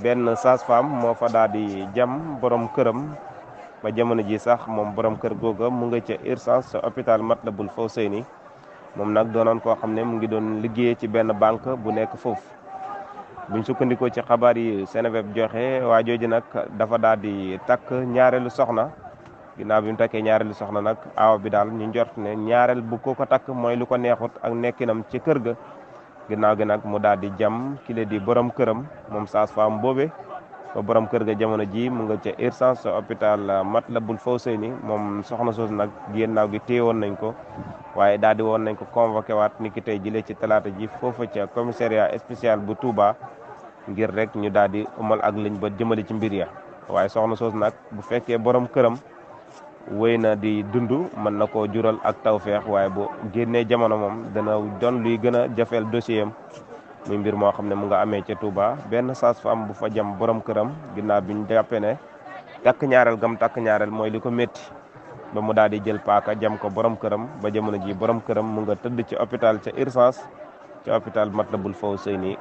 benn sage-femme moo fa daal di jam borom këram ba jamono ji sax moom borom kër googa mu nga ca urgence ca hôpital Matlaboul Fawzeyni moom nag doonoon koo xam ne mu ngi doon liggéeyee ci benn banque bu nekk foofu. buñ sukkandikoo ci xabaar yi Seneweb joxe waa jooju nag dafa daal di takk ñaareelu soxna ginnaaw bi mu takkee ñaareelu soxna nag aaw bi daal ñu njort ne ñaareel bu ko takk mooy lu ko neexut ak nekkinam ci kër ga. ginnaaw gi nag mu daal di jam kile di borom këram moom sage-femme boobe ba borom kër ga jamono ji mu nga ca urgence hôpital Matlaboul Fawzeyni moom soxna soosu nag ginnaaw gi téewoon nañ ko waaye daal di woon nañ ko convoqué waat niki tey jëlee ci talaata ji foofa ca commissariat spécial bu Touba ngir rek ñu daal di amal ak liñ ba jëmale ci mbir ya. waaye soxna soosu nag bu fekkee borom këram wéy na di dund mën na koo jural ak tawfeex waaye bu génnee jamono moom dana doon luy gën a jafeel dossier am muy mbir moo xam ne mu nga amee ca Touba benn sage-femme bu fa jam borom këram ginnaaw bi ñu jàppee ne takk ñaareel gam takk ñaareel mooy li ko métti ba mu daal di jël paaka jam ko borom këram ba jamono ji borom këram mu nga tëdd ci hôpital ca urgence ca hôpital Matlaboul Fawzeyni